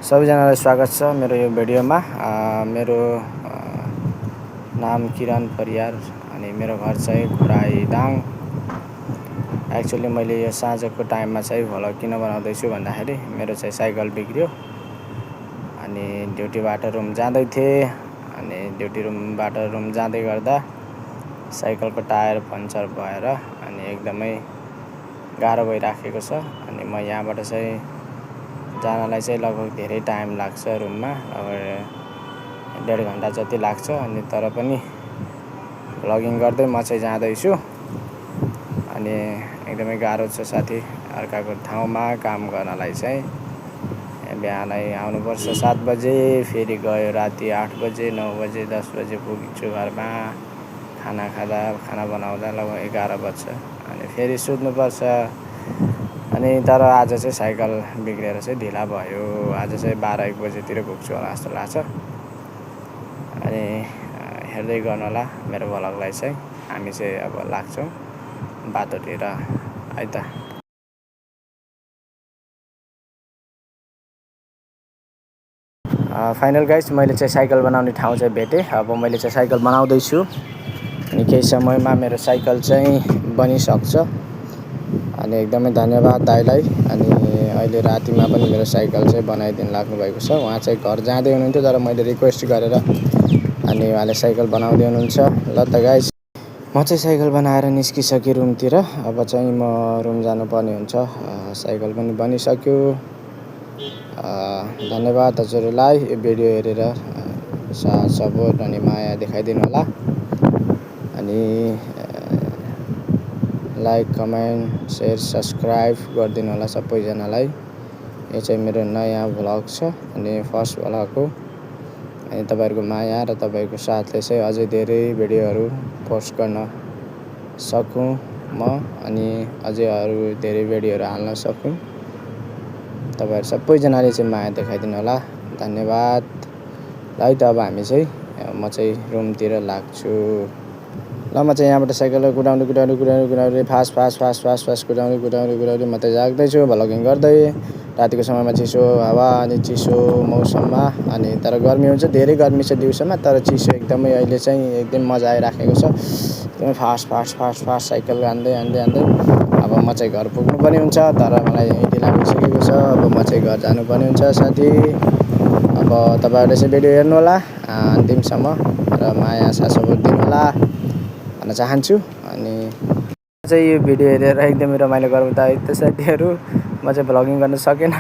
सबैजनालाई स्वागत छ मेरो यो भिडियोमा। मेरो नाम किरण परियार अनि मेरो घर चाहिँ घोराइदाङ। एक्चुअली मैले यो साँझको टाइममा चाहिँ भ्लग किन बनाउँदैछु भन्दाखेरि मेरो चाहिँ साइकल बिग्रियो अनि ड्युटीबाट रुम जाँदै थिएँ। अनि ड्युटी रुमबाट रुम जाँदै गर्दा साइकलको टायर पङ्चर भएर अनि एकदमै गाह्रो भइराखेको छ। अनि म यहाँबाट चाहिँ जानलाई चाहिँ लगभग धेरै टाइम लाग्छ, रुममा लगभग 1.5 घन्टा जति लाग्छ। अनि तर पनि भ्लगिङ गर्दै म चाहिँ जाँदैछु। अनि एकदमै गाह्रो छ साथी, अर्काको ठाउँमा काम गर्नलाई चाहिँ बिहानै आउनुपर्छ 7 बजे, फेरि गयो राति 8 बजे 9 बजे 10 बजे पुग्छु घरमा। खाना बनाउँदा लगभग 11 बज्छ अनि फेरि सुत्नुपर्छ। अनि तर आज चाहिँ साइकल बिग्रेर चाहिँ ढिला भयो। आज चाहिँ 12-1 बजेतिर पुग्छु होला जस्तो लाग्छ। अनि हेर्दै गर्नु होला मेरो भ्लगलाई चाहिँ। हामी चाहिँ अब लाग्छौँ बाटोतिर है त। फाइनल गाइस, मैले चाहिँ साइकल बनाउने ठाउँ चाहिँ भेटेँ। अब मैले चाहिँ साइकल बनाउँदैछु अनि केही समयमा मेरो साइकल चाहिँ बनिसक्छ। अनि एकदमै धन्यवाद दाइलाई। अनि अहिले रातिमा पनि मेरो साइकल चाहिँ बनाइदिनु लाग्नु भएको छ। उहाँ चाहिँ घर जाँदै हुनुहुन्थ्यो तर मैले रिक्वेस्ट गरेर अनि उहाँले साइकल बनाउँदै हुनुहुन्छ। ल त गाइस, म चाहिँ साइकल बनाएर निस्किसकेँ रुमतिर। अब चाहिँ म रुम जानुपर्ने हुन्छ। साइकल पनि बनिसक्यो। धन्यवाद हजुरहरूलाई यो भिडियो हेरेर साथ सपोर्ट अनि माया देखाइदिनु होला। अनि लाइक कमेन्ट सेयर सब्सक्राइब गरिदिनु होला सबैजनालाई। यो चाहिँ मेरो नयाँ भ्लग छ अनि फर्स्ट भ्लग हो। अनि तपाईँहरूको माया र तपाईँहरूको साथले चाहिँ अझै धेरै भिडियोहरू पोस्ट गर्न सकौँ म, अनि अझै अरू धेरै भिडियोहरू हाल्न सकौँ। तपाईँहरू सबैजनाले चाहिँ माया देखाइदिनु होला। धन्यवाद। ल है त अब हामी चाहिँ म चाहिँ रुमतिर लाग्छु। ल म चाहिँ यहाँबाट साइकल कुदाउँदै फास्ट कुदाउँदै म चाहिँ जाग्दैछु भ्लगिङ गर्दै। रातिको समयमा चिसो हावा अनि चिसो मौसममा। अनि तर गर्मी हुन्छ, धेरै गर्मी छ दिउँसोमा, तर चिसो एकदमै अहिले चाहिँ एकदम मजा आइराखेको छ। एकदमै फास्ट साइकल हान्दै अब म चाहिँ घर पुग्नुपर्ने हुन्छ। तर मलाई ढिला भइसकेको छ। अब म चाहिँ घर जानुपर्ने हुन्छ साथी। अब तपाईँहरूले चाहिँ भिडियो हेर्नु होला अन्तिमसम्म र माया साथ सपोर्ट दिनु होला भन्न चाहन्छु। अनि चाहिँ यो भिडियो हेरेर एकदमै रमाइलो गरौँ त है त साथीहरू। म चाहिँ भ्लगिङ गर्न सकेन।